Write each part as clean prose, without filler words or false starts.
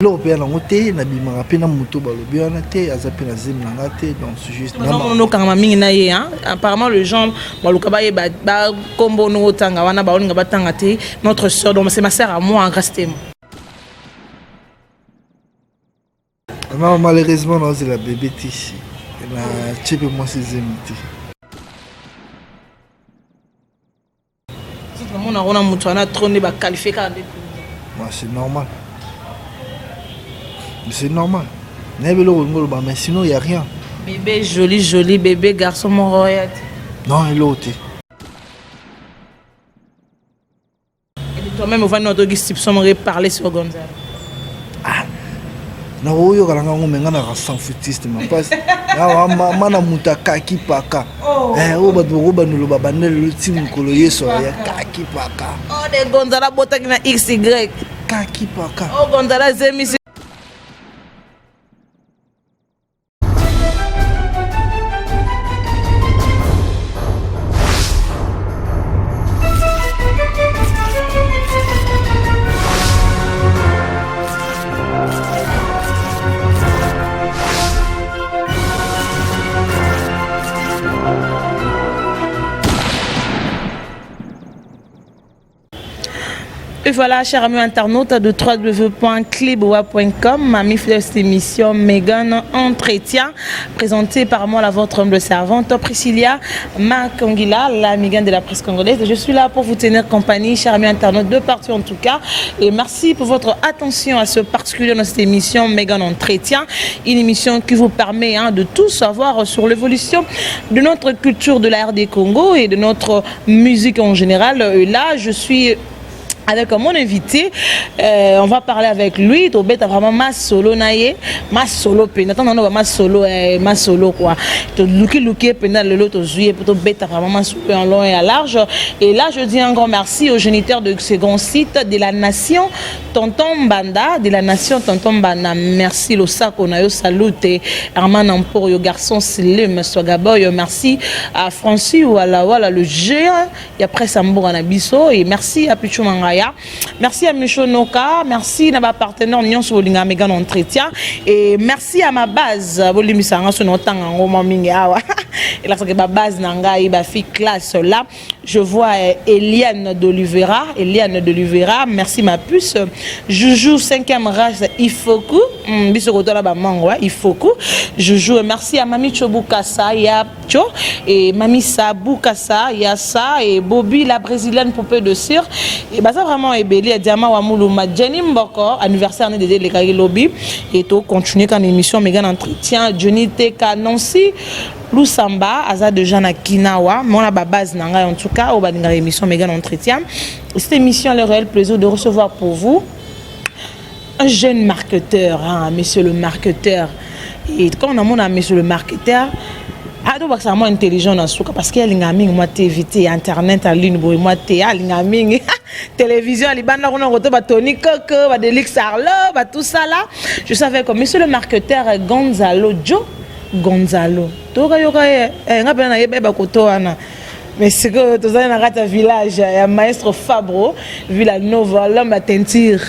Eloko mpe ya nango te, nabimaka mpe na moto balobi wana te, aza mpe na zemi na nga te, donc c'est juste. Okangama mingi na ye, hein? Apparemment les gens baluka bayeba bakombo no otanga wana, baolinga batanga te. Notre sœur, donc c'est ma sœur à moi, Grâce Temo. Non, malheureusement naozela bebe te, natie mpe mwasi zemi te. Namona wana moto wana trop nde baqualifie kaka nde. C'est normal, c'est normal, nayebi eloko olingi oloba, mais sinon y a rien. Bébé joli joli bébé garçon moko ya te? Non, eloko te. Toi-même ovandi na otoki soupçon moko parler sur Gonzalo. Ah, nakoyoka na ngango, me nga naka sans foutiste mapasi mana moto akaki paka oyo bato bakobanda oloba banda lelo ti mokolo Yesu aya, kaki paka. Oh, de Gonzalo abotaki na xy. Kaki paka. Oh, Gonzalo azemisi. Et voilà, chers amis internautes de www.cliboa.com, amis fidèles de cette émission Megan Entretien, présentée par moi, la votre humble servante, Priscilla Makongila, la Megan de la presse congolaise. Je suis là pour vous tenir compagnie, chers amis internautes de partout en tout cas. Et merci pour votre attention à ce particulier dans cette émission Megan Entretien, une émission qui vous permet, hein, de tout savoir sur l'évolution de notre culture de la RD Congo et de notre musique en général. Et là, je suis avec mon invité, on va parler avec lui. Tobeta vraiment ma solo na ye, ma solo pe. Attends, non, ma solo, ma solo quoi. To luki luki pe na lelo to zuye to beta vraiment ma solo en long et à large. Et là, je dis un grand merci au géniteur de ce grand site de la nation, Tonton Mbanda, de la nation Tonton Mbanda. Merci losako na yo, salute Herman Emporio, garçon slim, Swagaboy. Merci à Francis Wala Wala, le géant. Et après Samboura na biso, et merci à Pichou Mangaya, merci à Micho Noka, merci à ma partenaire nyonso bolinga Megan Entretien et merci à ma base bolimbisa nga so notanga ngo mwa mingi awa elakisaka ba base na ngai, ba fille classe. Là je vois Eliane d'Olivera, Eliane d'Olivera, merci ma puce Joujou, cinquième race Ifoku, biso kotala ba mango Ifoku Joujou. Merci à Mami Chobukasa ya Cho et Mami Sabukasa Yassa et Bobby la brésilienne poupée de cire et baza vraiment ebeli ya Diamant wa Muluma, Jenny Mboko, anniversaire né de lekaki lobi. Et to continuer quand émission Megan Entretien, Johnny Teka, Nancy Lusamba aza déjà na Kinawa mona ba base na ngai en tout cas au balingaka émission Megan Entretien. Cette émission a le réel plaisir de recevoir pour vous un jeune marketeur, hein, monsieur le marketeur. Et quand on a mon monsieur le marketeur, ado bakisa mwa intelligent na suka parce que alingaka mingi mwa TV te, internet en ligne boye mwa te, alingaka mingi télévision alibanda kuna kote batoni koko badelix arlo batout ça. Là je savais que monsieur le marketeur Gonzalo Joe Gonzalo toyokayoka ye, nga mpena nayeba yeba koto wana. Mais sikoyo tozali na kati ya village ya maestro Fabro Villanova, l'homme à teinture.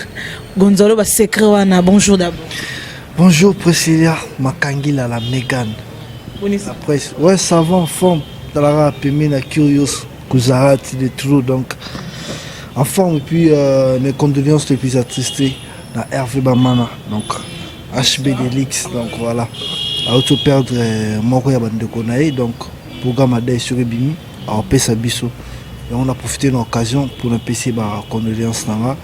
Gonzalo basecret wana, bonjour d'abord. Bonjour Priscilla Makangila, la Mégane. La presse. Ouais, ça va en forme. Talara Pemina Curious Kouzarat de trop donc en forme et puis mes condoléances les plus attristées na Hervé Bamana, donc HB Delix, donc voilà, auto perdre moko ya bandeko na ye. Donc programme ada sur ebimi apesa biso et on a profité de l'occasion pour napesa ba condoléances na nga.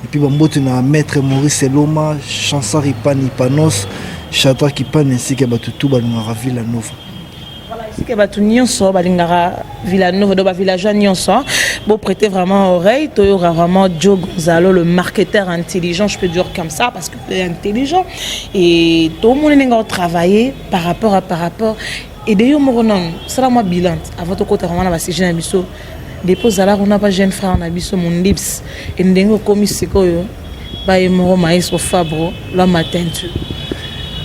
Et puis bambote na maître Maurice Eloma, Chansar Ipani Panos, Shadrach Ipani ainsi que bato tout balingaka Villanova. Voilà, esika bato nyonso balingaka Villanova, donc bavillageois nyonso bo prêter vraiment oreille, toyoka vraiment Joe Gonzalo, le marketeur intelligent, je peux dire comme ça parce que est intelligent et tomoni ndenge otravailler par rapport et de yo moko. Nano sala mwa bilan avant tokota vraiment na basujet na biso. Depuis ozala kuna pa jeune frère na biso Mondips e ndenge okomi sikoyo baye moko maestro Fabro, l'homme à teinture.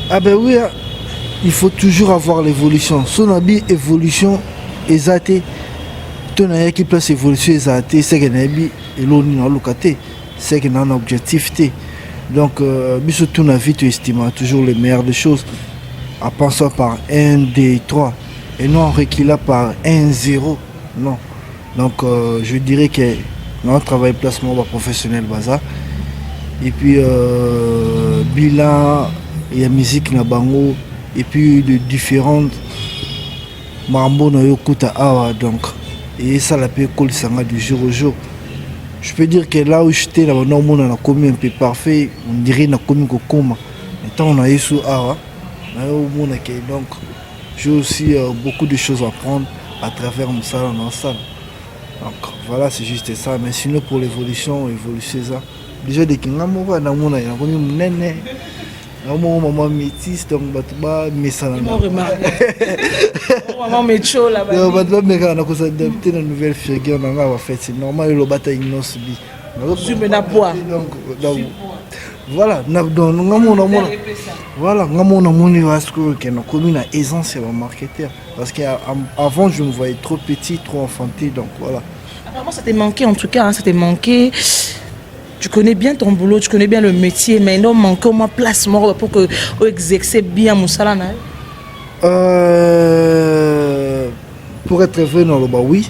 Ah ben oui, hein, il faut toujours avoir l'évolution. So na bi évolution eza te to nayaki place évolution eza te, seke nayebi eloko nini naoluka te, seke naa na objectif te. Donc biso tout na vie toestimaka toujours le meilleur des choses en pensant par 1, 2, 3 et non en reculant par 1, 0. Non. Donc je dirais que na travail place moko baprofessionnel baza et puis bilan ya musique na bango et puis de différentes makambo na yo kuta awa. Donc esala mpe ekolisanga du jour au jour. Je peux dire que là où j'étais na banda omona nakomi un peu parfait, on dirait nakomi kokoma ntango na yesu awa nayo omona ke donc j'ai aussi beaucoup de choses à apprendre à travers mosala na osala. Donc voilà, c'est juste ça. Mais sinon, pour l'évolution, évolution eza déjà deki nga moko namona nakomi monene, moko mama métis, donc bato bamesana. Bato bamekana na kos'adapter na nouvelle figure na nga. En fait, c'est normal, eloba ta Innoss'B. Donc voilà, donc nga mona mona, voilà, nga mona moni sikoyo ke nakomi na aisance ya bamarketeur, parce que avant je me voyais trop petit, trop enfanté. Donc voilà. Apparemment, ça t'est manqué en tout cas, hein, ça t'est manqué. Tu connais bien ton boulot, tu connais bien le métier, mais il manque au moins place pour que tu exercer bien mosala. Pour être vrai, naloba oui.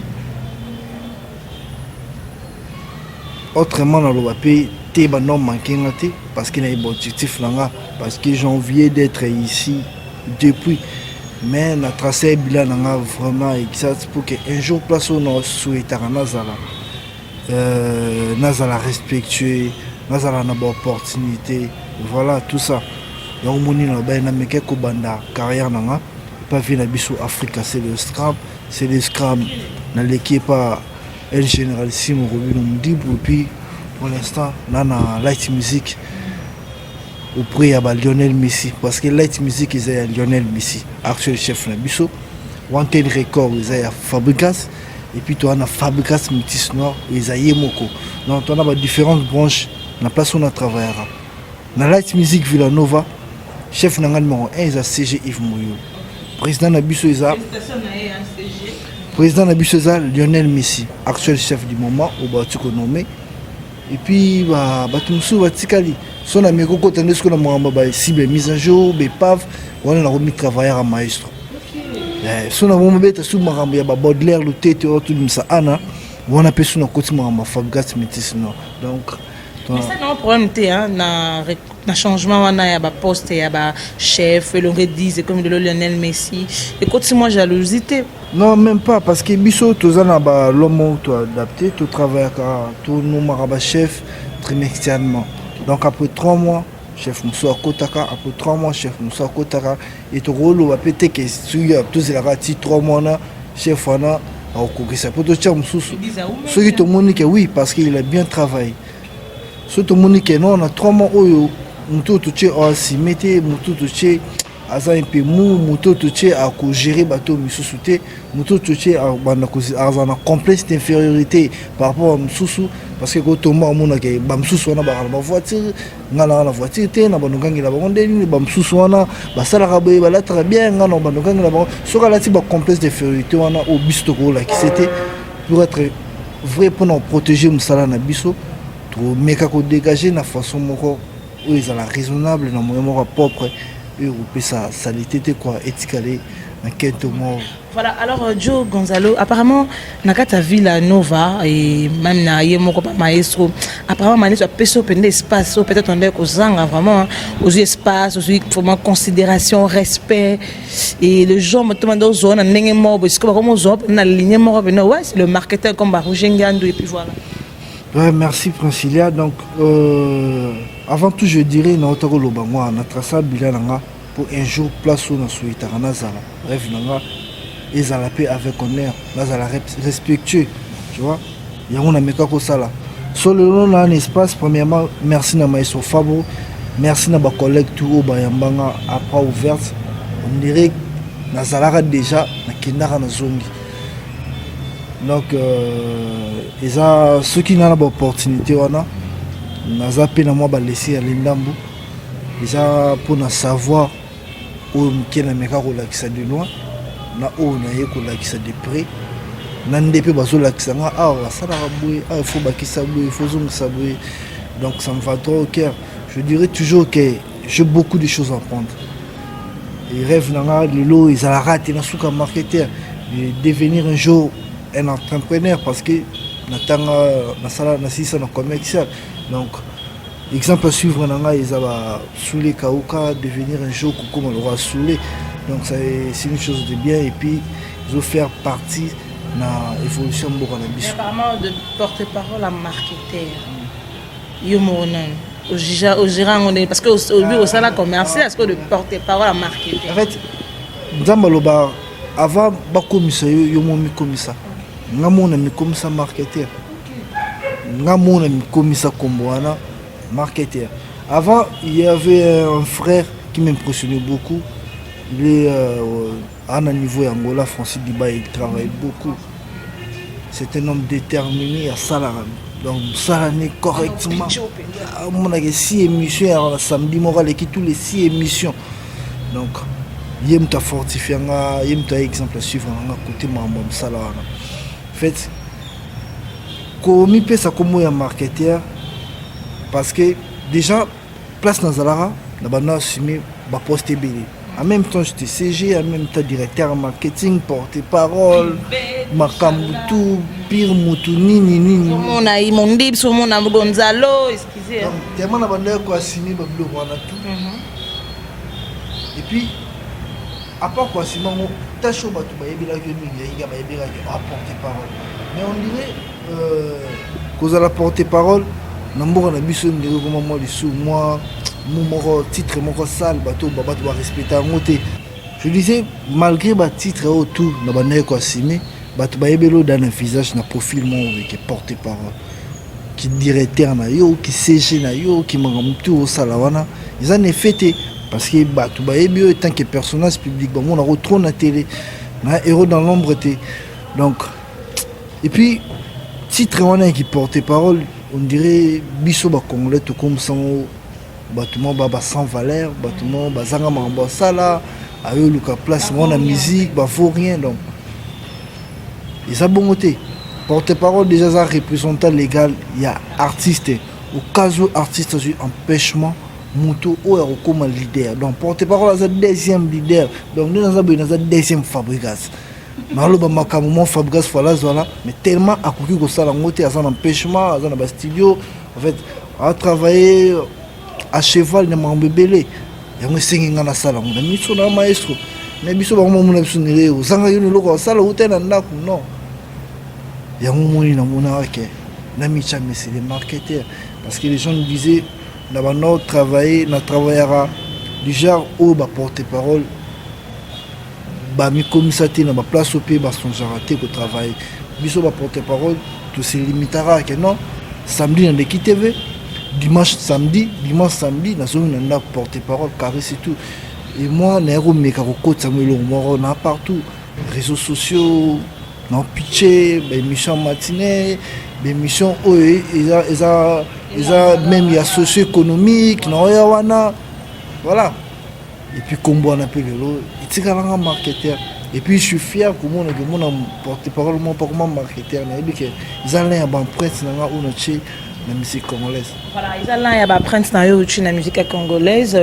Autrement, naloba pe te, bando manqué nga te, parce que na objectif na nga, parce que j'ai envie d'être ici depuis. Mais na tracé bilan na nga vraiment exact pour que un jour place oyo na souhaitaka nazala, nazala respectueux, nazala na baopportunité, voilà, tout ça. Yango moni na baye nameke kobanda carrière na nga epa vie na biso Afrika, c'est le scram, c'est le scram. Naleki epa El Généralissime Robino Modibo et puis pour l'instant na na Light Music auprès ya ba Lionel Messi, parce que Light Music eza ya Lionel Messi, actuel chef na biso. Wanted Record eza ya Fabrigas et puis toza na Fabrigas Métis Noir, eza ye moko. Donc toza na badifférentes branches na place oyo na travaillera na Light Music Villanova. Chef na nga numéro 1 eza CG Yves Moyo. Président na biso eza, président na biso eza Lionel Messi, actuel chef du moment oyo bauti konommer. Et puis bato mosusu batikali so na meki okota nde sikoyo na makambo basible, mise à jour bepave wana, nakomi travailleur ya maestro. So na bomobeta su makambo ya babaudelaire lutete oyo tobimisa ana wana mpe so nakoti makambo ya Fabrigas Métis no. Donc Mais ça non problème te, hein, na changement wana ya baposte ya bachef elongo 10 comme de Lionel Messi ekoti mwa jalousie te? Non, même pas, parce que biso toza na balomo toadapté, totravaillaka, tonomaka bachef trimestriellement. Donc après 3 mois chef mosusu akotaka, après 3 mois chef mosusu akotaka. E tokoloba mpe te ke soki tozelaka ti 3 mois na chef wana akokokisa mpo totia mosusu. Soki tomoni ke oui, parce qu'il a bien travaillé, soki tomoni ke non, na 3 mois oyo motu oyo totie oasime te, motu oyo totie aza mpe mu, motu oyo totie akogérer bato misusu te, motu oyo totie aza na complexe d'infériorité par rapport à mosusu, parce que kotomba amonaka bamosusu wana bakala na bavoiture, nga nanga na voiture te, na bandokangela bango nde nini, bamosusu wana basalaka boye, balataka bien, nga na bandokangela bango. Soki alati bacomplexe d'infériorité wana oyo biso tokolakisa te, pour être vrai, mpona koprotéger mosala na biso, tomeka kodégage na façon moko oyo ezala raisonnable, na moyen moko propre oyo kopesa saleté te quoi, etikale na kento moko. Voilà, alors Joe Gonzalo, apparemment, na kati ya Villa Nova et même na ye moko pa maestro, apparemment maestro apesi oyo espace oyo peut-être onde kozanga vraiment ozwi espace, ozwi vraiment considération, respect et le genre moto manda ozwa na ndenge moko boye sikoyo bakoma ozwa na ligne moko pene, ouais, c'est le marketeur comme ba Roger Ngandu et puis voilà. Ouais, merci Princilia. Donc, avant tout, je dirais, na otako loba moi, na traça bilan nanga pour un jour place où na souhaitaka nazala. Rêve nanga ezala pe avec honneur, nazala respectueux, tu vois. Yango na meka kosala. So lelo na un espace, premièrement, merci na maestro Fabo, merci na ba collègue tout oyo bayambanga à bras ouverte. On dirait nazalaka déjà, nakendaka na zongi. Donc eza soki nga na baopportunité wana naza mpe na mwa balesi ya lindambu, eza mpona savoir oyo moke nameka kolakisa de loin na oyo naye kolakisa de près na nde mpe bazolakisa nga awa basalaka boye, awa faut bakisa boye, faut zongisa boye. Donc ça me va droit au cœur. Je dirais toujours que j'ai beaucoup de choses à apprendre. Et rêve na nga lelo ezalaka te nasuka marketeur, de devenir un jour un entrepreneur, parce que natanga, nasala, nasilisa na commercial. Donc exemple à suivre na ngai eza basule Kauka, devenir un jour kokoma lokola Soule. Donc c'est une chose de bien et puis ezo faire partie na évolution mboka na biso. Apparemment, de porte-parole à marketeur, yo moko nani ogéra yango ndenge? Parce que obi osala commercial, est-ce que de porte-parole à marketeur? En fait, Nzambe aloba avant bakomisa yo, yo mo mikomisa. Nga mona mikomisa marketeur, nga mona mikomisa kombo wana marketeur. Avant, il y avait un frère qui m'impressionnait beaucoup. Il est à un niveau ya Angola, Francis Diba. Il travaille beaucoup, c'est un homme déterminé. Asalaka donc mosala ne correctement. Amonaka six émissions ya samedi moko, aleki tous les six émissions. Donc ye moto afortifie nga, ye moto aya exemple à suivre na nga côté makambo ya mosala wana. En fait, komipesa kombo ya marketeur, parce que déjà place nazalaka na banda assumer baposte ebele en même temps. J'étais CG, en même temps directeur marketing, porte-parole, makambo tout pire, mutu nini nini. Omona Monde, biso omona Gonzalo, excusez. Donc tellement na banda koassumer babiloko wana tout. Et puis à part koassumer yango, tâche oyo bato bayebelaki yo mingi yayika, bayebelaki ah, porte parole. Mais on dirait kozala porte parole na mboka na biso ndenge koma mwa lisu mwa mu moko titre moko sale, bato barespecte yango te. Je disais, malgré batitre oyo tout na bandaki koassumer, bato bayebeli oyo da na visage, na profil moko ke porte parole, ki directeur na yo, ki CG na yo, ki makambo tu osala wana eza na effet te, parce que bato bayebi oyo tant que personnage public, bamonako trop na télé, na héros dans l'ombre te. Donc et puis titre wana ya ki porte parole, on dirait biso bacongolais tokomisango bato moko ba sans valeur, bato moko bazanga makambo asala, ayoluka place moko na musique, bavaut rien. Donc eza bongo te. Porte parole déjà aza représentant légal ya artiste. Au cas où artiste azwi empêchement, moto oyo akokóma leader. Donc porte parole aza deuxième leader. Donc nde naza boye, naza deuxième Fabrigas. Naloba makambo mo Fabrigas fala azwala, mais tellement akoki kosala yango te, aza na empêchement, aza na bastudio. En fait, atravailler à cheval na makambo ebele. Yango esengi nga nasala yango na miso na maestro. Mais biso bango mamona biso nire ozanga yo eloko osala uta na ndako. Non, yango moni namonaka ke na Micha, mais c'est les marketeurs, parce que les gens nous disaient na banda travailler, na travaillera du genre oyo baporte parole bamikomisa te na baplace oyo mpe basongeaka te kotravaille. Biso baporte parole tose limitaka ke non, samedi naleki TV, dimanche, samedi, dimanche, samedi nazongi na ndako, porte parole carré, c'est tout. Et moi naye komeka kokotisa mo eloko moko na partout, réseaux sociaux, na pitche baémission matinée, baémission oyo eza même ya socio-économique na oya wana. Voilà. Et puis kombo wana mpe lelo etikalanga marketeur. Et puis je suis fier komona porte parole moko pakoma marketeur. Nayebi ke eza l'un ya baempreinte na nga oyo natie na musique congolaise. Voilà, eza l'un ya baempreinte na yo otie na musique congolaise.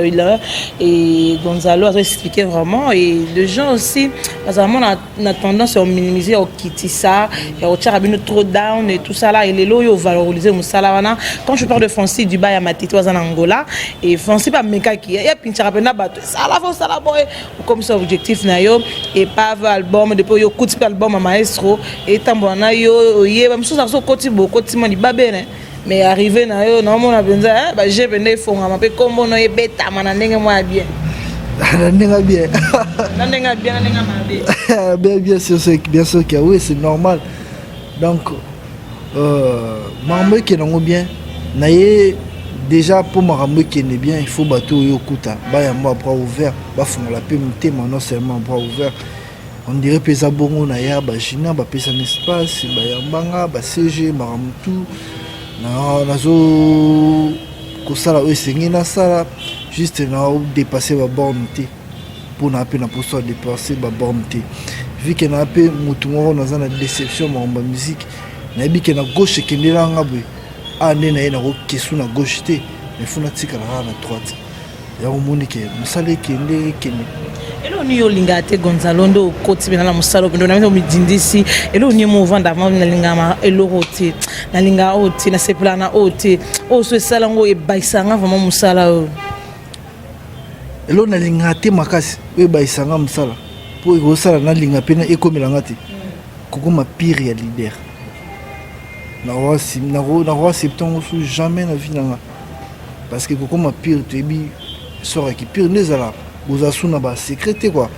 Et Gonzalo azo expliquer vraiment. Et les gens aussi bazala na, na tendance ya minimiser, ya kokitisa, ya kotiaka bino trop down et tout ça là. Et lelo oyo ovaloriser mosala wana. Quand je parle de Francis Dubai ya Matete, aza na Angola, et Francis bamekaki ye apinchaka mpena bato, esala fo osala boye, okomisa objectif na yo epave album. Depuis oyo okuti mpe album ya maestro etambola na yo, oyeba mosusu aso okoti bo okoti mwa libabe ne, mais arrivé na yo naomona mpenza baje mpenza efongama mpe nkombo no ebetama na ndenge mwa ya bien. Na ndenge bien. Na ndenge ya bien, na ndenge ya mabe. Bien, bien sûr, bien sûr que oui, c'est normal. Donc makambo ekende yango bien na ye déjà. Mpo makambo ekende bien, il faut bato oyo okuta bayamba bras ouvert, bafungola mpe motema, non seulement bras ouvert. On dirait mpe eza bongo na ya bagina bapesana espace, bayambanga baCG, makambo tout nazo kosala oyo esengi nasala, juste na dépasse baborne te, mpona mpe na poso adépasse baborne te, vu ke na mpe motu moko naza na déception makambo ya musique. Nayebi ke na gauche ekendelanga boye, a nde na ye nakokesu na gauche te. Mais faut natikala kaka na droite. Yango omoni ke mosala ekende ekende. Eloko nini olingaka te, Gonzalo, nde okoti mpena na mosala mpe na omidindisi? Eloko nini mo ovanda ma nalingaka eloko te, nalingaka oyo te, nasepelaka na oyo te, oyo so esala yango ebaisanga vraiment mosala oyo? Eloko nalingaka te makasi oyo ebaisanga mosala, mpo ekosala nalinga mpe ekomelanga te, kokoma pire ya leader. Nako accepte yango su jamais na vie na nga, parce que kokoma pire, toyebi soraki pire nde ezalaka, bozala su na basecret te quoi,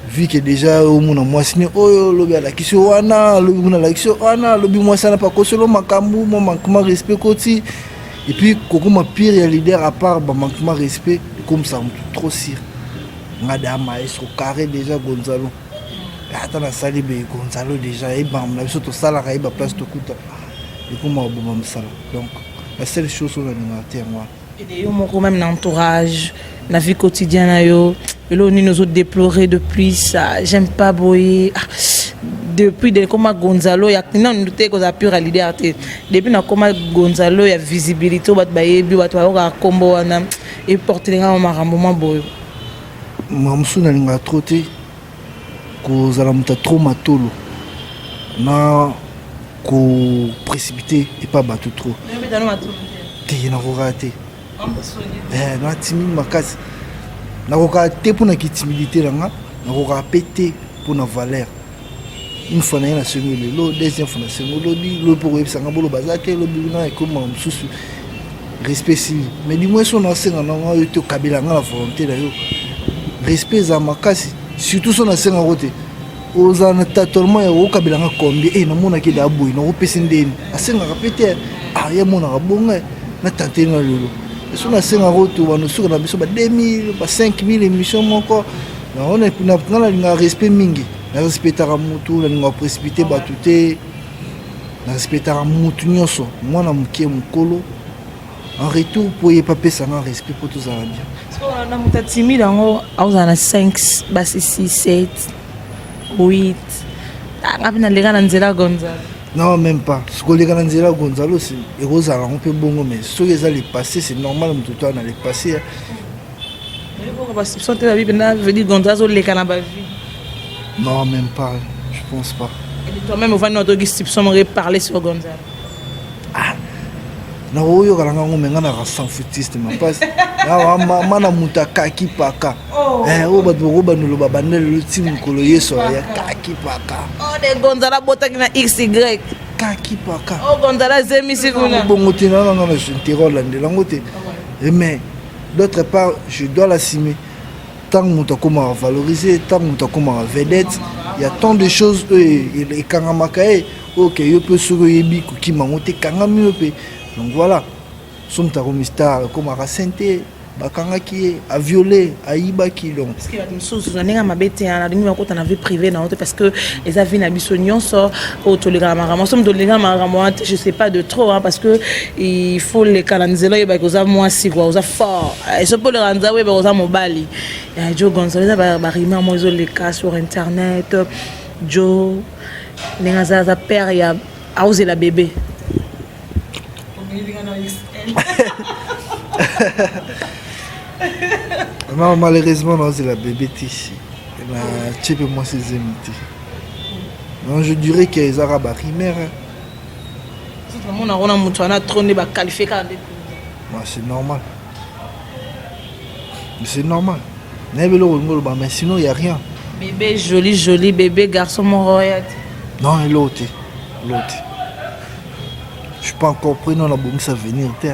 vu que déjà omona mwasi ne oyo olobi alakisi yo wana, alobi kuna alakisi yo wana, alobi mwasi wana pakoselo makambo mwa manquement respect koti. Et puis kokoma pire ya leader, à part bamanquement respect, ekomisaka motu trop sûr. Nga da maestro carré déjà, Gonzalo, ata nasali be Gonzalo déjà yebanga na biso tosalaka, yeba place tokuta, ekoma koboma mosala. Donc la seule chose oyo nalingaka te, yango wana. Ede yo moko même na entourage, na vie quotidienne na yo, eloko nini ozodéplorer de plus? Ah, j'aime pas boye. Ah, depuis de koma Gonzalo ya nanu te, kozala pure ya leader te, depuis nakoma Gonzalo ya visibilité oyo bato bayebi, bato bayokaka nkombo wana, eportelenga makambo mwa boye. Makambo mosusu nalingaka trop te, kozala moto ya trop matolo na koprécipité epa bato trop te. Nakokaka te, na timide makasi. Nakokaka te mpona kitimidité na nga, nakokaka mpe te mpona valeur. Une fois naye nasengi lelo, deuxième fois nasengi lobi, lobi mpo koyebisanga boloba aza te, lobi na ekomaka mosusu respect esili. Mais du moins so nasenga nanga oyo te, okabela nga na volonté na yo, respect ezala makasi. Surtout so nasengako te, ozala na tâtonnement ya okabelanga combien e namonaki da boye, nakopesi ndeni asengaka mpe te. Ah, ye amonaka bongo na tante na lelo so nasengaka to bano suka na biso ba 2000, ba 5000 émission moko. Nga nalingaka respect mingi, narespectaka mutu, nalingaka précipité bato te, narespectaka mutu nyonso, mwana moke, mokolo. En retour mpo ye apesanga respect mpo tozala bien. Na moto atimide yango aozala na 5, basi 6, 7, 8, nga mpe naleka na nzela Gonzalo. Non, même pas. Soki oleka na nzela Gonzalo, ekozala yango mpe bongo, mais soki eza le passé, c'est normal, moto to na le passé. Basoupçon te babi mpena veut dire Gonzalo azoleka na bavie? Non, même pas, je pense pas. Et toi-même ovandi na otoki soupçon moko parler sur Gonzalo? Ah, nakoyoka nanga ngo, me nga naka sans-foutiste mapasi mana moto akaki paka oyo bato bakobanda oloba banda lelo ti mokolo Yesu aya, kaki paka. De Gonzalo abotaki na xy. Kaki paka. O Gonzalo azemisi kuna. Bongo te, nanga na intérêt olandela yango te. Mais d'autre part, je dois l'assumer. Ntango moto akomaka valoriser, ntango moto akomaka vedette, il y a tant de choses oyo ekangamaka ye, oyo ke yo mpe soki oyebi kokima yango te, ekangami yo mpe. Donc voilà, so moto akomi star, ekomaka saint te, bakangaki ye aviolé, ayibaki, donc. Parce que bato mosusu na ndenge ya mabe te, nalingi bakota na vie privée na yo te, parce que eza vie na biso nyonso oyo tolekaka makambo. So moto olekaka makambo wana te, je sais pas de trop hein, parce que il faut leka na nzela oyebaki oza mwasi kua, oza fort. So mpo oleka na nzela oyebaki oza mobali. Jo Gonzalo, eza barumeur mo ezoleka sur internet, Jo ndenge aza, aza père ya, aozela bébé. Non, malheureusement naozela bébé te, na tie mpe mwasi ezemi te. Non, je dirais que ezaka barumeur. Namona wana moto wana trop nde baqualifie kaka nde. C'est normal, c'est normal, nayebi eloko olingi oloba, mais sinon y a rien. Bébé joli joli bébé garçon moko ya te? Non, eloko te, eloko te. Je suis pas encore prêt, non, nabongisa avenir te.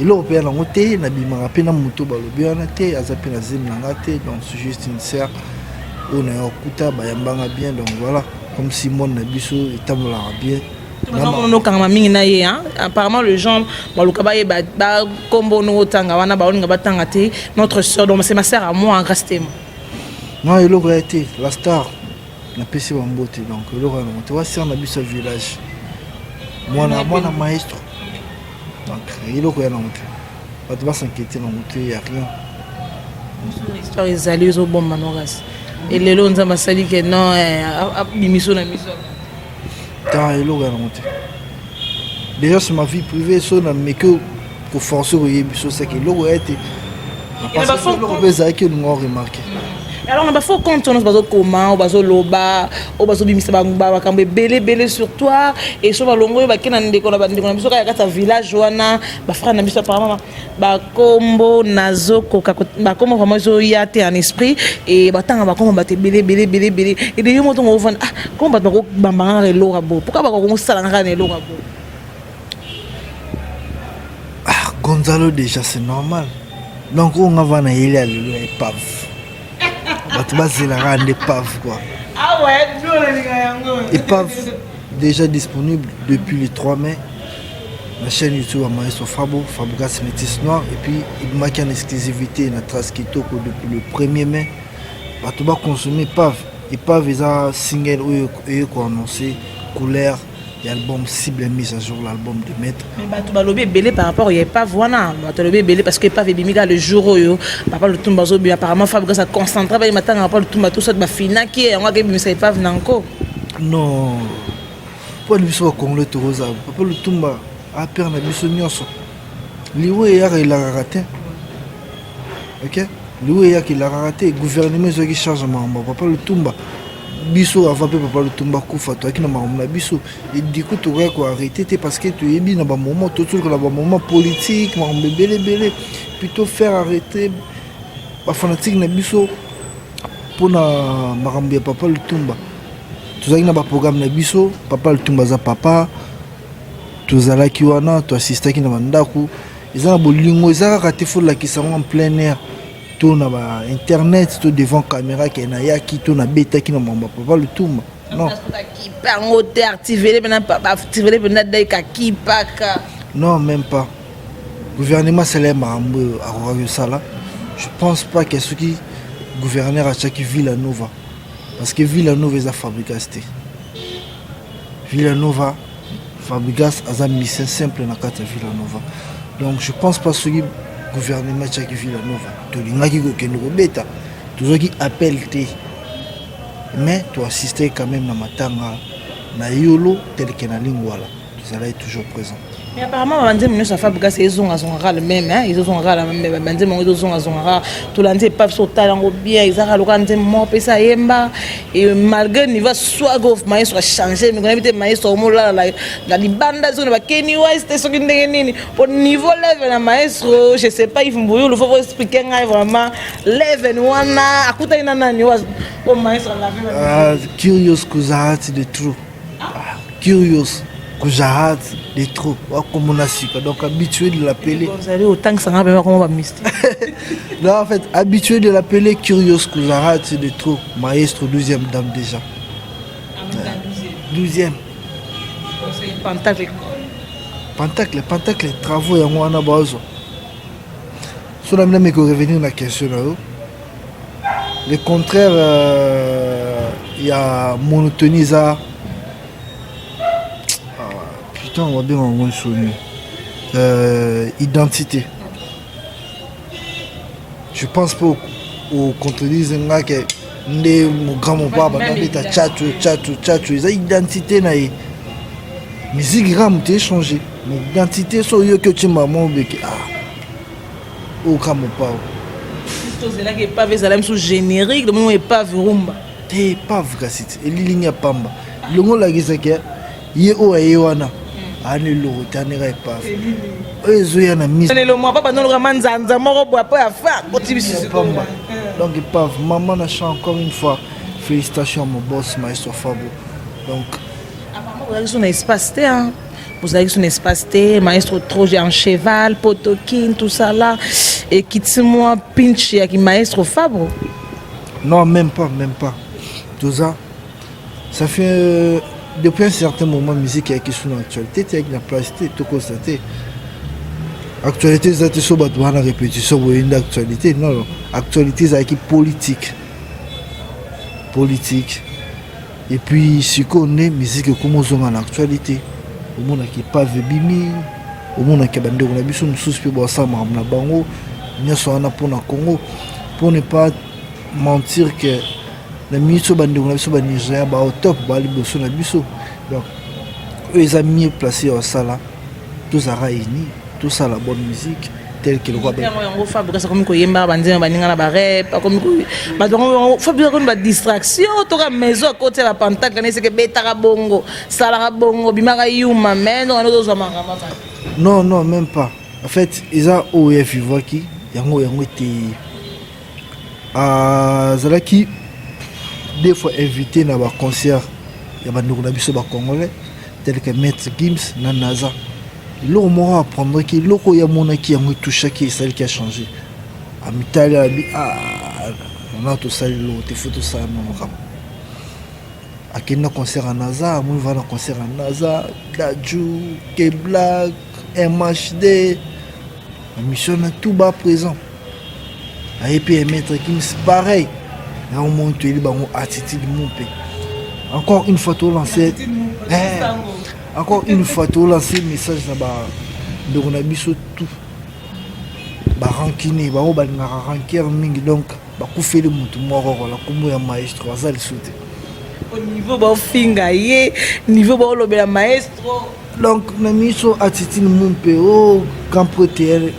Eloko mpe ya nango te, nabimaka mpe na moto balobi wana te, aza mpe na zemi na nga te. Donc c'est juste une sœur oyo na yo akuta bayambanga bien. Donc voilà, comme si monde na biso etambolaka bien. Okangama mingi na ye. Apparemment les gens baluka bayeba bakombo no otanga wana, baolinga batanga te notre sœur. Donc c'est ma sœur à moi, grâce temo. Non, eloko ya te, la star napesi bambote. Donc eloko ya nango te, wa sœur na biso ya village, mwana mwana maestro. Donc eloko ya nango te, bato bas'inquiéter nango te, ya rien. Histoire ezali ezobomba no, kasi elelo Nzambe asali ke non, abimiso na miso. Ta, eloko ya nango te. Déjà, c'est ma vie privée. So na meke koforce koyebi so seke eloko ya te, eloko mpe ezalaki olinga oremarke. Alors, na bafaux compte nyonso bazokoma, oyo bazoloba, oyo bazobimisa makambo ebele ebele sur toi, et so balongo oyo bake na ndeko na bandeko na biso kaka kati ya village wana, bafrère na biso, apparemment bakombo nazokoka, bakombo vraiment ezoya te en esprit, e batanga bakombo bato ebele ebele ebele ebele. Ede yo motongo ovanda, ah, kombo bato bakobambanga kaka eloko ya bo, pourquoi bakokosala kaka na eloko ya bo? Ah, Gonzalo, déjà c'est normal. Donc oyo nga va na yeli ya lelo ya épave, bato bazelaka nde épave quoi. Ah ouais, yango. Épave déjà disponible depuis le 3 mai la chaîne YouTube ya Maestro Fabo, Fabregas Métis Noir, et puis ebimaki en exclusivité na Trace Kitoko depuis le 1er mai. Bato baconsommer épave. Épave eza single oyo eye koannonce couleur ya album Cible mise à jour, l'album de maître. Mais bato balobi ebele par rapport ya épave wana. Bato balobi ebele parce que épave ebimi kaka le jour oyo papa Lutumba azobima. Apparemment Fabregas aconcentre bayeba ntanga papa Lutumba, tout soit bafinaki ye yango, akebimisa épave nanko. Non, mpo na biso bacongolais tokozala, papa Lutumba apere na biso nyonso. Liwa eyaka, elakaka te. Ok, liwa eyaka, elakaka te. Gouvernement ezwaki charge ya makambo ya papa Lutumba. Biso avant mpe papa Lutumba kufa, toyaki na makambo na biso. Et du coup tokoki koarrêter te parce que toyebi na bamoment totoluka na bamoment politique, makambo ebele ebele. Plutôt faire arrêter bafanatike na biso mpona makambo ya papa Lutumba. Tozalaki na baprogramme na biso. Papa Lutumba aza papa, tozalaki wana, toassistaki na bandako. Eza na bolingo, eza kaka te fo lakisa yango en plein air to na ba internet to devant caméra ke nayaki to nabetaki na makambo ya papa Lutumba. Non. Kakipa yango te, activele mpena, baactivele mpena dai kakipaka. Non, même pas. Gouvernement asala ye makambo oyo akokaki kosala. Je pense pas ke soki gouverneur atiaki Villa Nova, parce que Villa Nova eza Fabregas te. Villa Nova, Fabregas aza musicien simple na kati ya Villa Nova. Donc je pense pas soki gouvernement atiaki Villa Nova tolingaki kokende kobeta. Tozwaki appel te, mais toassiste quand même na matanga na Yolo tel que na Lingwala, tozalaki toujours présent. Mais apparemment banzembo nyonso ya Fabregas ezongazongaka le même, ezozongaka banzembo yango, ezozongazongaka. Tolandi épave, so otala yango bien, ezaka lokola nzembo moko mpesa ayemba. Et malgré niveau swag of maestro achange, mingo nayebi te maestro omolala na libanda soki na bakeni wise te, soki ndenge nini po niveau level na maestro, je sais pas. Yves Mbuyulu, faut expliquer ngai vraiment level wana akutani na nani o maestro alave. Curious Kuzahati de trop. Ah, Curious Kujahat de trop wakomona sika. Donc habitué de l'appeler. Ozali otangisanga mpe bakoma bamystique. Non, en fait, habitué de l'appeler Curious Kujahat de trop, maestro 12e dame déjà, 12e. Pentacle. Pentacle, pentacle, travaux yango wana bazwa. So na mina meko revenir na question na yo, le contraire ya monotonie eza, ah, putain, babenga yango nsoni, identité. Je pense pas ocontredise nga ke nde grand mopaa bandabeta tchatcho tchatcho tchatcho, eza identité na ye. Musique kaka moto échange, mais identité so oyoki otimba mo obeke, ah, oyo ka mopao. Tozelaki épave ezala misu générique, domoni épave rumba. Te, épave kasi te elilingi ya pamba elongo olakisaki ye oyo aye wana ana eloko te, aneka épave oyo ezoya na miselelo papa noloka manzanza moko boye po ya fa koti bisu. Pamba. Donc épave maman na chant, encore une fois félicitations à mon boss maestro Fabo. Donc apparemment ozalaki so na espace te, hein? Bozalaki so na espace te, maestro trop en cheval potokin, tout ça là, ekiti mwa pinch yaki maestro Fabro. Non, même pas, même pas. Tout ça, ça fait depuis un certain moment musique eyaki so na actualité te, eyaki na place te. Tokosa te, actualité eza te. So bato baa na répétition boye nde actualité. Non, non, actualité ezalaki politique, politique. Et puis sikoyo nde musique ekómi ozonga na actualité. Omonaki épave ebimi, omonaki bandeko na biso mosusu mpe basala makambo na bango nyonso wana mpona Congo. Pour ne pas mentir que na miniti oyo bandeko na biso banigérien bao top, baa liboso na biso. Donc oyo eza mieux placé ya kosala. Tozalaka uni, tosala bonne musique tel que lokwa. Yango Fabrice akomi koyemba banzembo baninga na barep, akomi bato bango. Fabrice akomi badistraction toka maison, akoti ya bapentacle na eseke, ebetaka bongo, salaka bongo, bimaka yuma, mais donc wana tozwa makambo. Non, non, même pas. En fait, eza oyo evivwaki yango, yango ete azalaki deux fois invité na baconcert ya bandeko na biso bacongolais, tel que Maître Gims na Naza. Eloko moko aprendraki, eloko oyo amonaki, yango etouchaki, esaliki achanger, amitali, abi na tosali eloko te, faut tosala na makambo. Akende na concert ya Naza, amoni va na concert ya Naza, Dadju, Keblack, MHD, bamission na tout ba présent. Aye mpe ya Maître Gims, pareil. Yango moni toyeli bango attitude mu mpe encore une fois tolancer, encore une fois tolancer message na bandeko na biso tout barancunier, bango balingaka rancœur mingi. Donc bakufeli motu moko kola nkombo ya maestro, aza lisu te. Au niveau baofinga ye, niveau baolobela maestro. Donc na miso attitude mu mpe o grand prêtre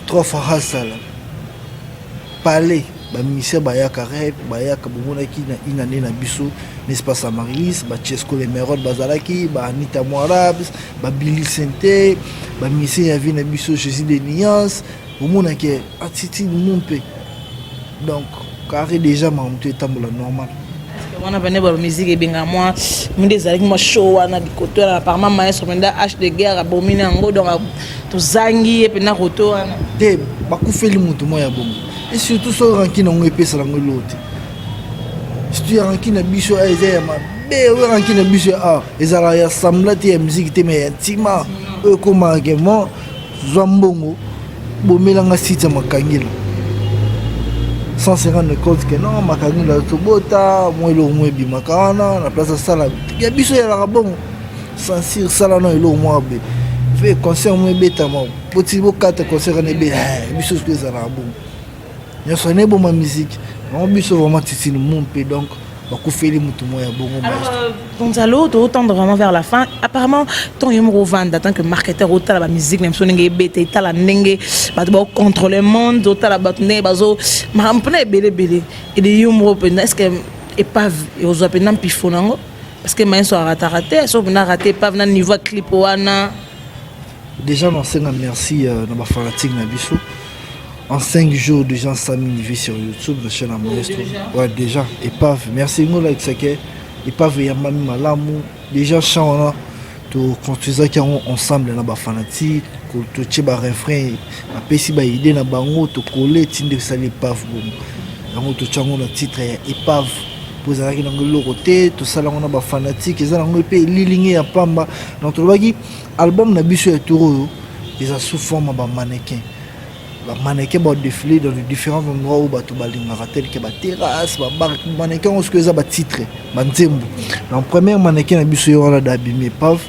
trois fois asala palais, bamusicien bayaka rep, bayaka. Bomonaki na une année na biso, n'est-ce pas, Samarilis, bachesco Lemerod bazalaki, baanita Moarabs, babili Sente, bamusicien ya vie na biso, Jésus de Nuance. Bomonaki attitude mu mpe, donc carré déjà, makambo to etambola normal. Wana bane ba musique ebengaka mwa munde, ezalaki mwa show wana likoto wana. Apparemment maestro mpenza h de guerre abomi na yango, donc tozangi ye mpenza koto wana. Te, bakufeli motu moko ya bongo, et surtout so rancune yango epesala yango eloko te. Surtout ya rancune na biso eza ya mabe. Oyo rancune na biso ya ezalaka ya sembla te, ya musique te, mais ya ntima oyo ekomaka mo zwa mbongo, bomelanga site ya Makangila sans se rendre compte que non, Makangila tobota mwa eloko moko ebimaka wana na place. Asala ya biso ezalaka bongo, censure sala na eloko moko be fe concert mo ebetama, poti bokata concert wana ebe biso. Soki ezalaka bongo nyonso wana eboma musique yango biso vraiment titini mu mpe, donc bakufeli motu moko ya bongo. Alors, Gonzalo, totendre vraiment vers la fin. Apparemment, tant yo moko ovanda en tant que marketeur, otala bamusique na biso ndenge ebeta, etala ndenge bato baocontrôle monde, otala bato ndenge bazo makambo mpona ebele ebele ede. Yo moko mpenza, est ce que épave ozwa mpenza mpifo nango? Parce que maestro arataka te, so mpenza arate épave na niveau ya clip wana. Déjà nasenga merci na bafanatique na biso. En 5 jours déjà 100 000 vues sur YouTube na chaîne ya maestro. Ouais, déjà épave, merci. Ngo olakisaka épave eyambami malamu. Déjà chant wana toconstruisaki yango ensemble na bafanatique, totie barefrain, bapesi baidée na bango, tokole tinde esali épave bongo. Yango totia yango na titre ya épave mpo ezalaki nango eloko te. Tosala yango na bafanatique, eza nango mpe elilingi ya pamba. Donc tolobaki album na biso ya tour oyo eza sous forme ya bamannequin, bamannequin badéfilé dans les différents endroits oyo bato balingaka, tel que baterrasse, babar. Mannequin yango soki eza batitre banzembo. Donc première mannequin na biso ye wana dabimi épave.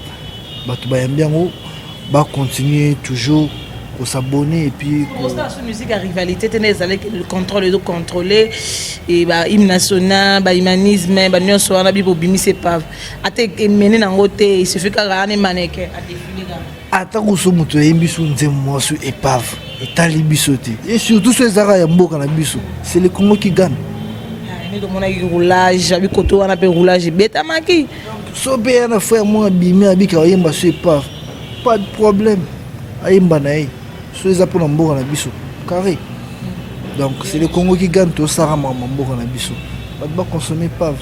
Bato bayambi yango, bacontinue toujours kosabonner et puis Osala so musique ya rivalité te, nde ezalaki le contrôle, ezocontrôle e bahymne national, bahumanisme, banyonso wana. Bibo obimisi épave, ata emene nango te, il suffit kaka wana mannequin adéfilé kaka. Ata koso moto ayembi so nzembo mwasi épave, etali biso te. Et surtout so ezalaka ya mboka na biso, c'est le Congo qui gagne. Nde tomonaki roulage abi koto wana mpe roulage ebetamaki. So mpe ya na frère moko abimi, abika oyemba so épave, pas de problème, ayemba na ye. So eza mpona mboka na biso, carré. Donc c'est le Congo qui gagne. Tosala makambo mboka na biso, bato baconsommer épave.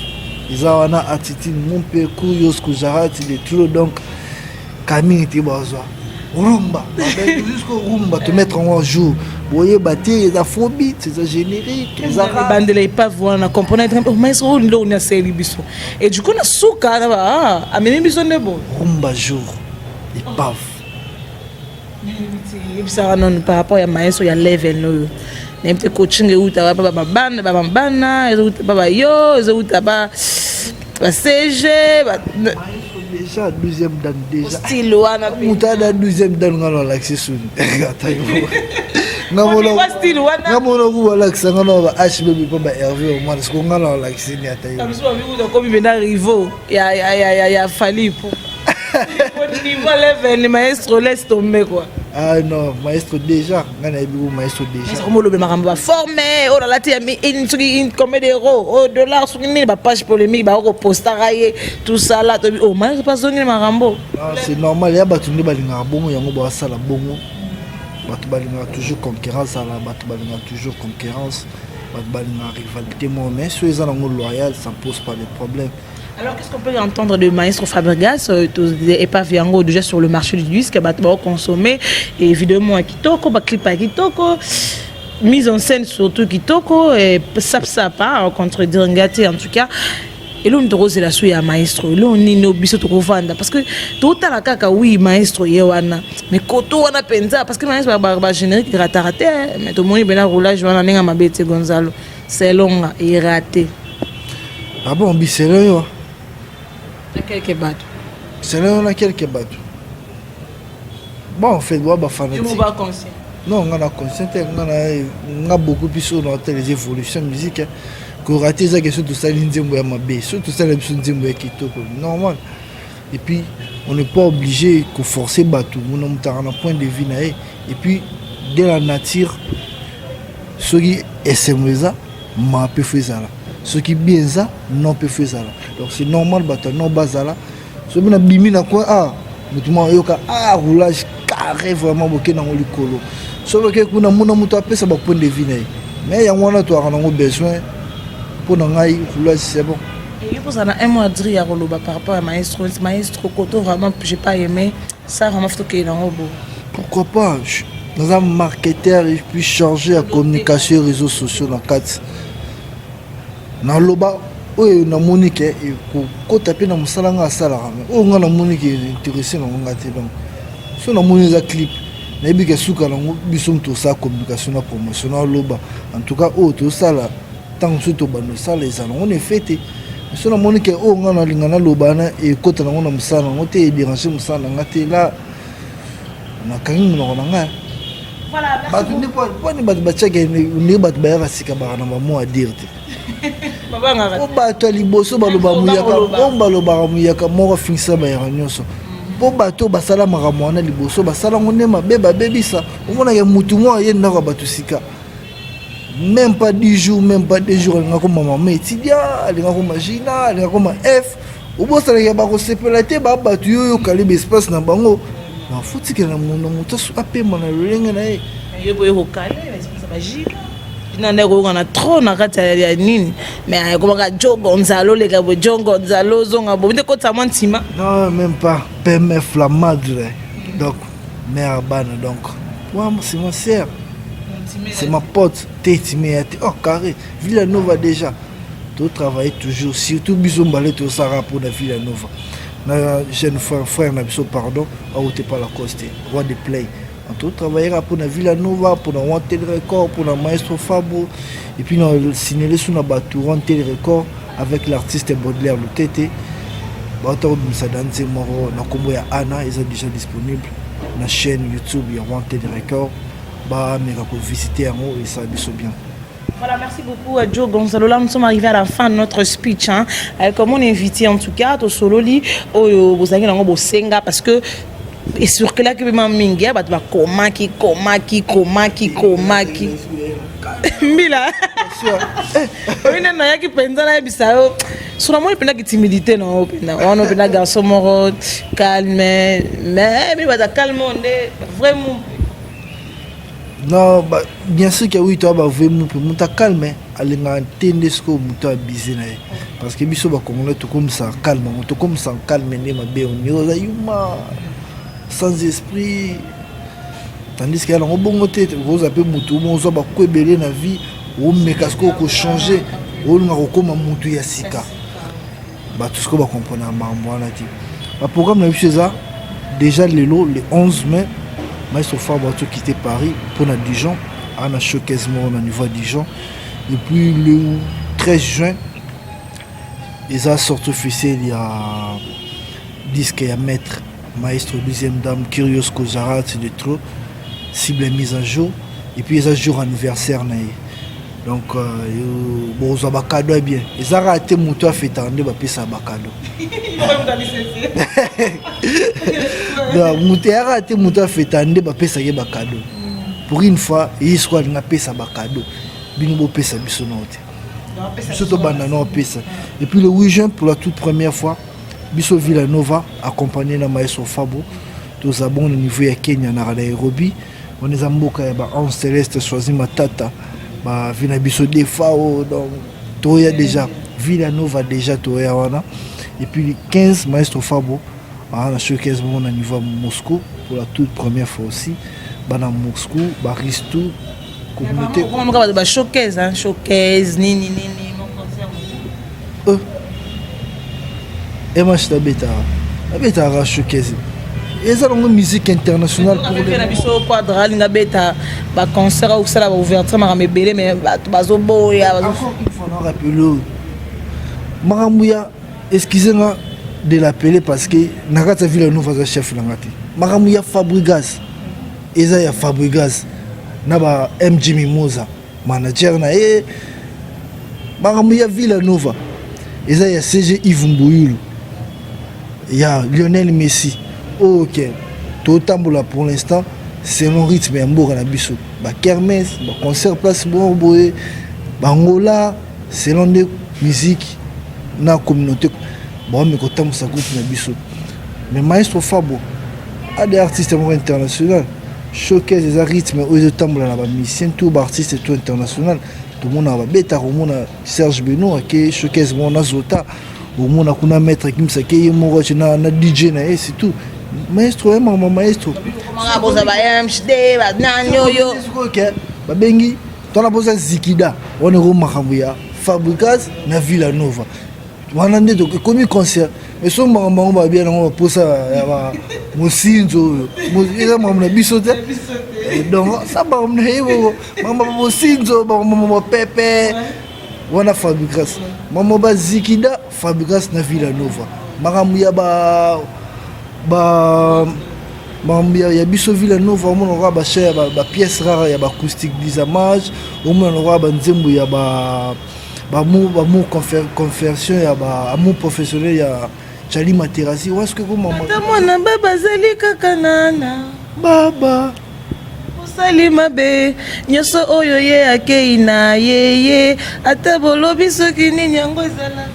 Eza wana attitude mo mpe Kurios Kujarati de trop. Donc kamingi te, bazwa rumba jusqu'au rumba, tomettre yango jour, boyeba te eza afrobeat, eza générique, eza Ebandela épave wana, comprendre maestro oyo nde oni asali biso et du coup na suka na amemi biso nde bo Rumba jour épave. Yebisaka nanu par rapport ya maestro ya level oyo, nayebi te coaching eutaka pa bamabana, bamabana ezouta pa bayo, ezouta pa bacg. Déjà douzième dan déjà. Style wana. Moto ada 12e dan, nga na alakisi suni ata style wana. Nga mona ku balakisa nga na ba HBB mpo ba Hervé Omwana, siko nga na alakisi ni ata yo. Komi mpena rivo ya Fally po. Au niveau level, maestro, laisse tomber quoi. Ah non, maestro déjà, nga nayebi ko maestro déjà. Maestro molobe makambo ba forme, oh là là, ti une soki combien d'euros, oh dollars, soki nini ba page polémique ba ko postaka ye, tout ça là, to oh maestro pas zongi makambo. Ah, c'est normal, ya bato nde balingaka bongo, yango basala bongo. Bato balingaka toujours concurrence ala, bato balingaka toujours concurrence, bato balingaka rivalité moko, mais soki eza nango loyal, ça pose pas de problème. Alors, qu'est-ce qu'on peut entendre de Maestro Fabregas épave yango déjà sur le marché du disque, bato ba consommer et évidemment kitoko, ba clip ya kitoko, mise en scène surtout kitoko et sap sap, hein, contredire nga te en tout cas. Eloni tokozela so ya maestro, eloni nini biso tokovanda, parce que totala kaka, oui, maestro ye wana, mais koto wana mpenza, parce que maestro bagénérique erataka te, mais tomoni mpena roulage wana ndenge mabe te. Gonzalo selonga erate. Ah bon, biselo yo. Na quelque bato. Selon yo na quelque bato. Bon, en fait, wa bafanatique. Ba conscient. Non, nga na conscient te, nga na nga beaucoup plus oyo na otala les évolutions musique. Korate eza ke so tosali nzembo ya mabe, so tosala biso nzembo ya kitoko, normal. Et puis on n'est pas obligé koforcer bato, mona moto aka na point de vue na ye. Et puis de la nature, soki esengo eza, ma mpe fo ezala, soki bien eza, non mpe fo ezala. Donc c'est normal, bato non bazala soki na bimi na coin, ah, motu moko ayoka, ah, roulage carré vraiment, boke nango likolo. Soki oke kuna, mona moto apesa bapoint de vue na ye, mais yango wana toyaka nango besoin. Mpo na ngai, roulage, c'est bon. Et pour ça, un mot à dire ya koloba par rapport à maestro, maestro koto, vraiment j'ai pas aimé ça, vraiment faut que nango bo. Pourquoi pas, naza marketeur et puis chargé ya communication, réseaux sociaux na kati. Naloba oyo namoni ke ekokota mpe na mosala nga asalaka, mais oyo nga namoni ke intéressé nango nga te. Donc so namoni eza clip, nayebi ke suka nango biso moto tosala communication na promotion. Naloba en tout cas oyo tosala, ntango mosusu tobanda osala, ezala nango na effet te. So namoni ke oyo nga nalinga naloba wana ekota nango na mosala nango te, edérange mosala na nga te, la nakangi monoko na ngai. Bato nde mponi bato batiaka ndenge bato bayaka sika, baka na bamo à dire te. Po bato ya liboso baloba muyaka, oyo balobaka muyaka moko afingisa bayaka nyonso. Mpo bato basala makambo wana liboso, basala ngo nde mabe, babebisa. Omonaka mutu moko aye ndako ya bato sika, même pas 10 jours, même pas 2 jours, alinga koma mama étudiant, alinga koma gina, alinga koma f. Obosalaka bakosepela te, baa bato yo oyokali baespace na bango, bafutikela na moto apema na lolenge na ye. Yo boye kokale bagina na nde koyoka na trop na kati ya nini, mais ekomaka Jo Gonzalo, oleka boye, Jo Gonzalo ozonga boye nde kotisa mwa ntima. Non, même pas. PMF la madre, donc mère bana, donc ouais, c'est ma sœur, c'est ma pote te, time ya te. Oh, carré Villanova déjà, totravaille toujours, surtout biso mbale tosala mpona Villanova na jeune frère, frère na biso, pardon, aote pa Lacoste, roi de play. Totravaillera mpona Villanova, mpona Wanted Record, mpona maestro Fabo, et puis na sinele su na bato Wanted Record avec l'artiste Baudelaire Lutete. Bauta kobimisa danse moko na nkombo ya Ana, eza déjà disponible na chaîne YouTube ya Wanted Record. Bameka kovisite yango, esala biso bien. Voilà, merci beaucoup à Joe Gonzalo. Là, nous sommes arrivés à la fin de notre speech. Hein. Comme on est invité, en tout cas, Sololi, oh, vous avez bosenga, parce que et sur que là que mingi bato bakomaki komaki komaki komaki mbila oyi nde nayaki mpenza nayebisa yo so namoni mpendaki timidité na yo mpenza wana, mpenza garçon moko calme, mais mi baza calme oyo nde vraiment. Non ba, bien sûr que oui, toa bavrai mu mpe moto acalme alingaka te nde sikoyo moto abize na ye, parce que biso bacongolais tokomisaka calme yango, tokomisaka calme nde mabe, oni oza yuma sans esprit, tandis que ya nango bongo te. Oza mpe motu mo ozwa bako ebele na vie, omeka sikoyo kochange, olinga kokóma motu ya sika. Bato sikoyo bakomprendre makambo wana te. Baprogramme na biso eza déjà lelo, le 11 mai, maestro Fabo quitter Paris mpona Dijon, aa na showcase moko na niveau ya Dijon. Et puis le 13 juin eza sortie officielle ya disque ya maître maestro deuxième dame Curious Kozarat de trop cible, mise à jour. Et puis eza jour anniversaire na ye. Donc bokozwa bacadeau ya bien. Eza kaka te moto afetaka nde bapesaka bacadeau. Donc moto eyaka te, moto afetaka nde bapesaka ye bacadeau. Pour une fois, ye sikoyo alingi apesa bacadeau, bino bopesa biso nao te, biso tobanda nao opesa. Et puis le 8 juin, pour la toute première fois, biso Villa Nova accompagné na maestro Fabo, toza bon na niveau ya Kenya, na Nairobi. Wana eza mboka ya ba Ange Céleste, Choisi Matata, bavi na biso Defao. Donc toya déjà Villa Nova, déjà toya wana. Et puis le 15, maestro Fabo na showcase moko na niveau ya Moscou pour la toute première fois aussi. Bana Moscou, baristu communauté. Bato bashowcase, showcase nini nini? Ematch tabetaka, abetaka showcase, eza nango musique internationale. Na biso Quadra alinga beta baconcert, osala baouverture, makambo ebele, mais bato bazoboya. Encore une fois, na rappeler oyo makambo ya, excusez nga de l'appeler, parce que na kati ya Villa Nova aza chef na nga te. Makambo ya Fabrigas eza ya Fabrigas na ba MG Mimosa, manager na ye. Makambo ya Villa Nova eza ya CG Yves Mbuyulu, ya Lionel Messi. Ok, totambola pour l'instant selon rythme ya mboka na biso, bakermesse, baconcert, place moko boye, bangola, selon nde musique na communauté baomi kotambusa groupe na biso. Mais maestro Fabo ade artiste moko international. Showcase eza rythme oyo ezotambola na bamusicien tout, baartiste tout international. Tomonaka babetaka, omona Serge Beno ake showcase moko na Zota, omona kuna maître Kimisa ake ye moko na DJ na ye. Surtout maestro ye, makambo maestro. Boza ba MHD, banani oyo? Babengi twana mpoza zikida wana, eko makambo ya Fabricas na Villa Nova wana nde ekomi concert. Mais so makambo yango babia nango baposa ya mosinzo oyo eza makambo na biso te. Donc sa makambo na ye moko, makambo ya mosinzo, makambo mopepe wana Fabricas, makambo bazikida Fabricas na Villa Nova, makambo ya ba makambo ya biso Villa Nova. Omona lokola bacha ya bapièce rare ya baacoustique disamage, omona lokola banzembo ya bamour, conversion ya baamour professionnel ya Chali Materasi waske komama. Ata mwana baba azali kaka nana. Baba. Osali mabe nyonso oyo ye akei na ye ye, ata bolobi soki nini, yango ezalaka.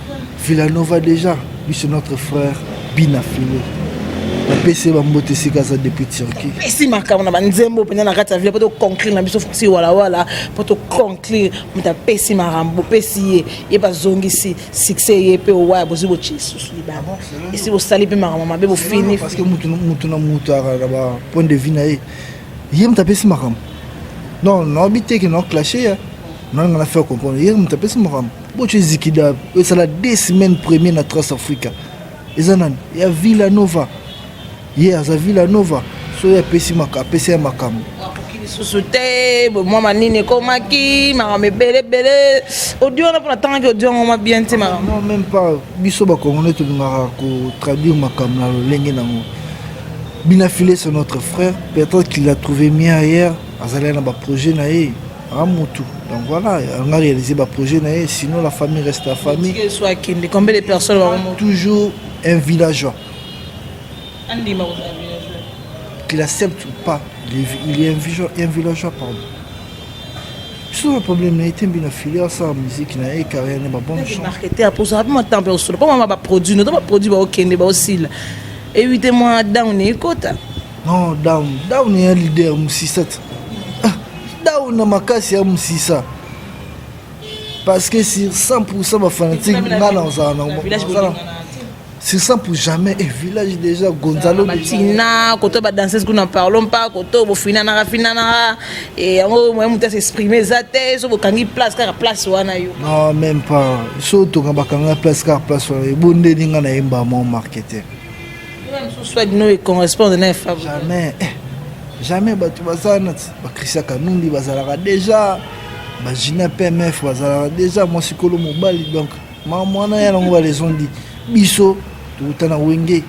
Villanova déjà lui, c'est notre frère Bina File. Bapesi ye bambote esika aza depuis Turquie. Pesi makambo na banzembo mpenza na kati ya ville, mpo toconclure na biso Francis Walawala, mpo toconclure. Moto apesi makambo, opesi ye, ye bazongisi succès ye mpe owaya bozwi, botie lisusu libanda, esi bosali mpe makambo mabe, bofini. Parce que mutu na mutu aka na ba point de vue na ye. Ye moto apesi makambo, non, naobi te ke nao clashe ya nalinga na faire comprendre. Ye moto apesi makambo, botie zikida esala 2 semaines premier na Trace Africa, eza nani ya Villa Nova. Ye aza Villa Nova, so ye apesi apesi ya makambo. Akoki lisusu te. Mwa manini ekomaki makambo ebele ebele, audio wana mpona ntangaki audio yango mwa bien te, makambo. Non, même pas. Biso bacongolais tolingaka kotraduire makambo na lolenge nango. Bina File, c'est notre frère, peut-être qu'il a trouvé mieux ailleurs. Azali na baprojet na ye amutu, donc voilà, anga réaliser baprojet na ye. Sinon, la famille reste la famille. So akende, combien de personnes bakomo? Toujours un villageois. Andima kozala villageois. Qu'il accepte ou pas, il est un villageois, un villageois, pardon. Biso na problème na ye te. Mbina File asala musique na ye, carrière ne, babonne chance. Marketer aposaka mpe matampe osolo mpo mama baproduit noto, baproduit baokende baosila, eyi te mwa down ekota. Non, down, down ya leader mosisa te. Ah, down na makasi ya mosisa, parce que sur 100 bafanatique nga na ozala na sur 100 pour jamais. Et village déjà Gonzalo. Batina koto badanseuse kuna, parlons pas koto bofinanaka finanaka yango, moyen moto asexprime eza te. So bokangi place kaka place wana yo. Non, même pas. So tonga bakanga place kaka place wana, ebondeli nga nayemba mo marketer. Mosusu no ecorresponde na efa. Jamais, eh, jamais. Bato baza na baChristian Kanundi bazalaka déjà, bagina PMF bazalaka déjà, mwasi kolo mobali. Donc mwana ya nango balesondi biso touta na Wenge,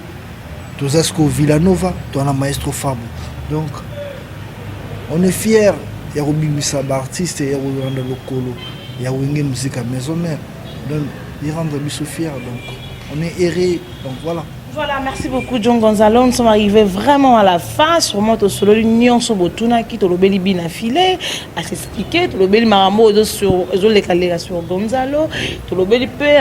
toza sikoyo Villanova, toza na maestro Fabo. Donc on est fier ya kobimisa baartiste ya kolanda lokolo. Ya Wenge Musica Maison Mère. Donc, il rendre biso fier. Donc, on est erré. Donc, voilà. Voilà, merci beaucoup John Gonzalo. Nous sommes arrivés vraiment à la fin. Sûrement tosololi nyonso botunaki, tolobeli bina filet, à s'expliquer, tolobeli makambo sur ezolekaleka sur Gonzalo, tolobeli pe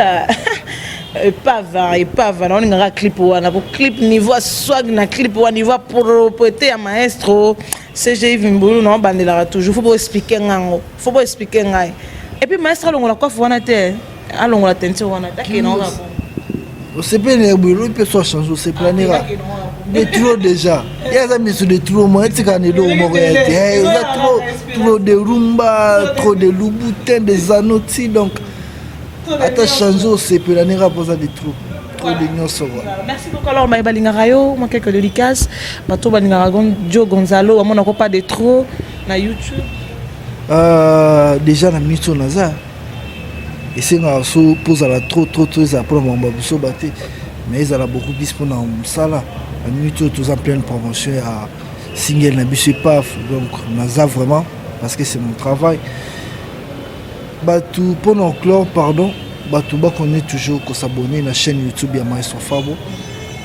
epava epava na olingaka clip wana po clip niveau swag na clip wana, niveau propreté ya maestro CGI Vimbulu na obandelaka toujours. Faut boexpliquer ngango, faut boexpliquer ngai. Et puis maestro alongola coiffe wana te, alongola teinture wana te, akende nango kaka bongo. Osepeli boye, mpe so achange, oseplanera de trop déjà. Ye aza miso de trop, mo etikaka na eloko moko ya te. Eza trop, trop de rumba, trop de Louboutin, de Zanotti. Donc ata change, osepela ndenge apoza de trop, trop de nyonso quoi. Merci beaucoup. Alors baye balingaka yo, mwa quelques dédicaces, bato balingaka Joe Gonzalo, bamonako pas de trop na YouTube. Déjà na miso naza esengaka so mpo ozala trop trop trop, ezala mpona makambo ya biso te, mais ezala beaucoup plus mpona mosala. Na minute oyo toza pleine promotion ya single na biso Epaf. Donc naza vraiment, parce que c'est mon travail. Bato, mpona clore, pardon, bato bakoni toujours kos'abonner na chaîne YouTube ya Maestro Fabo,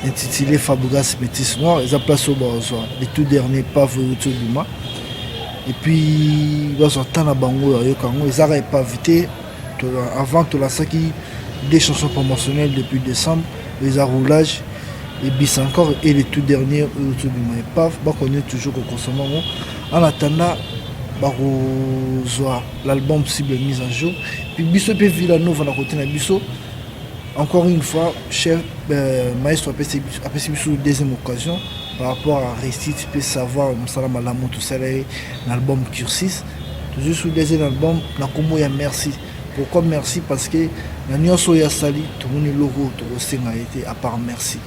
intitulé Fabregas Métis Noir. Eza place oyo bazwa les tout derniers paf oyo tobima, et puis bazwa ntan na bango oyo ayoka yango. Ezaka epave te. Avant tolasaki deux chansons promotionnelles depuis décembre, eza Roulage et Bis encore, et le tout dernier oyo tobima epave. Bakoni toujours kokonsommer yango. En attendant bakozwa l'album cible mise en jour, puis biso mpe Villanova na kote na biso. Encore une fois, chef maestro apesi biso deuxième occasion par rapport à réussite mpe savoir mosala malamu tosala ye na album Cursis. Tozwi su deuxième album na nkombo ya Merci. Pourquoi merci? Parce que na nyonso oyo asali, tomoni eloko oyo tokosenga ye te à part merci.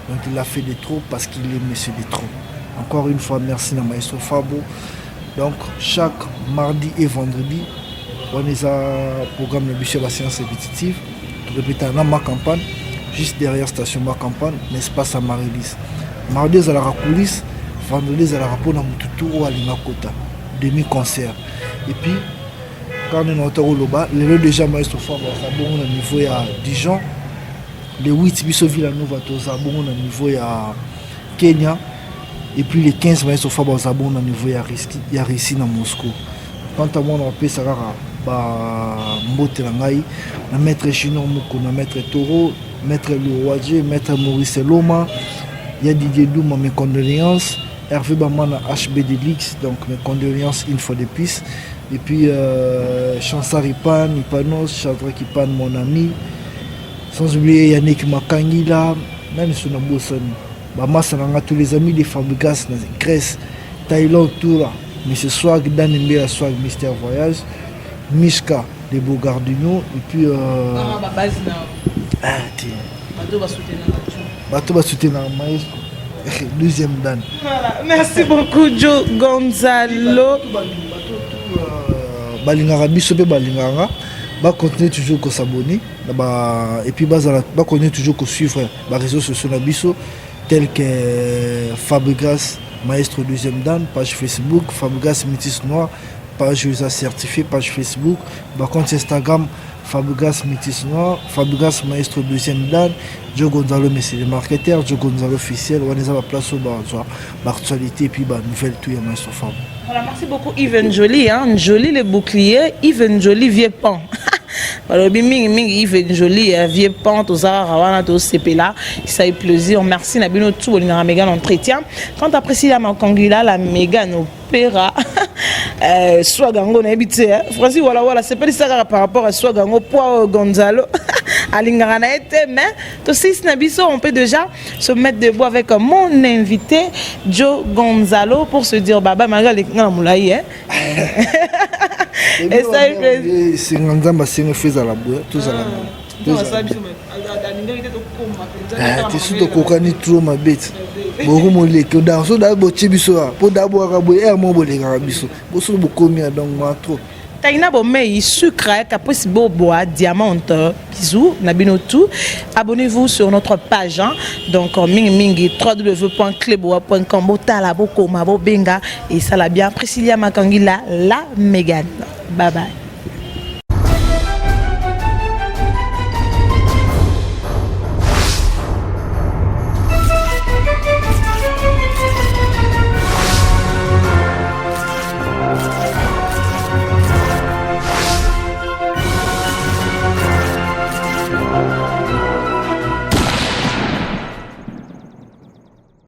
Donc il a fait de trop parce qu'il est monsieur de trop. Encore une fois, merci na maestro Fabo. Donc chaque mardi et vendredi wana eza programme na biso ya baséance répétitive. Torépétaka na Ma Campagne, juste derrière station Ma Campagne, na espace ya Marilis. Mardi ezalaka coulisse, vendredi ezalaka mpona motu tu oyo alinga kota demi concert. Et puis kaka nde nauta koloba lelo déjà, maestro Fabo aza bongo na niveau ya Dijon le 8, biso Villanova toza bongo na niveau ya Kenya, et puis le 15 maestro Fabo aza bongo na niveau ya Russie, na Moscou. Quant à moi, na bapesa kaka bambote na ngai na maître Junior Moko, na maître Toro, maître Leroyer, maître Maurice Loma, ya Didier Douma, mes condoléances, Hervé Bamana, HBDLX, donc mes condoléances une fois de plus, et puis Chansar Ipan, Ipanos, Shadrach Ipan, mon ami, sans oublier Yannick Makangila, nani so na bosani, bamasa na nga, tous les amis de Fabregas na Grèce, Thaïlande, tout là, Monsieur Swag, Dan Mbela Swag, Mister Voyage, Mishka de Bogardino, et puis ah, bato basoutenaka maestro deuxième dan. Voilà, merci beaucoup Joe Gonzalo. Balingaka biso mpe balingaka, bacontinue toujours kos'abonner ba, et puis bazala bacontinue toujours kosuivre baréseaux sociaux na biso tel que Fabregas Maestro Deuxième Dan, page Facebook, Fabregas Métis Noir, page eza certifié, page Facebook, bacompte Instagram Fabregas Métis Noir, Fabregas Maestro Deuxième Dan, Joe Gonzalo Monsieur le marketeur, Joe Gonzalo officiel. Wana eza baplace oyo bazwa baactualité et puis banouvelle tout ya maestro Fab. Voilà, merci beaucoup Yves Jolie, hein? Jolie le bouclier, Yves Jolie vieux pan. Balobi mingi mingi Yves Jolie, vieux pan, tozalaka wana, tosepela, ça fait plaisir. Merci na bino tout bolingaka Mégane Entretien. Quant à Priscilla Makangula, la Mégane opéra, swag yango nayebi te, Francis wala wala sepelisa kaka par rapport à swag yango po Gonzalo alingaka na ye te. Mais tosilisi na biso, on peut déjà se mettre debout avec mon invité Joe Gonzalo pour se dire baba malgré alinga na molai, hein. Et ça fait plaisir. Esenga Nzambe asenga fo ezala boye, tozala boye te. So tokokani trop mabe ti boko moleki oda so da botie biso a mpo da bwaka boye ere moko bolekaka biso bosoki bokomi ya donc mwa trop. Taina Bomei, sucre, Caprice Boboa, Diamante, bisous, na bino tout. Abonnez-vous sur notre page, hein. Donc, mingi mingi, www.cleboa.com, botala, bokoma, bobenga, et ça l'a bien. Priscilla Makangila, la Mégane. Bye bye.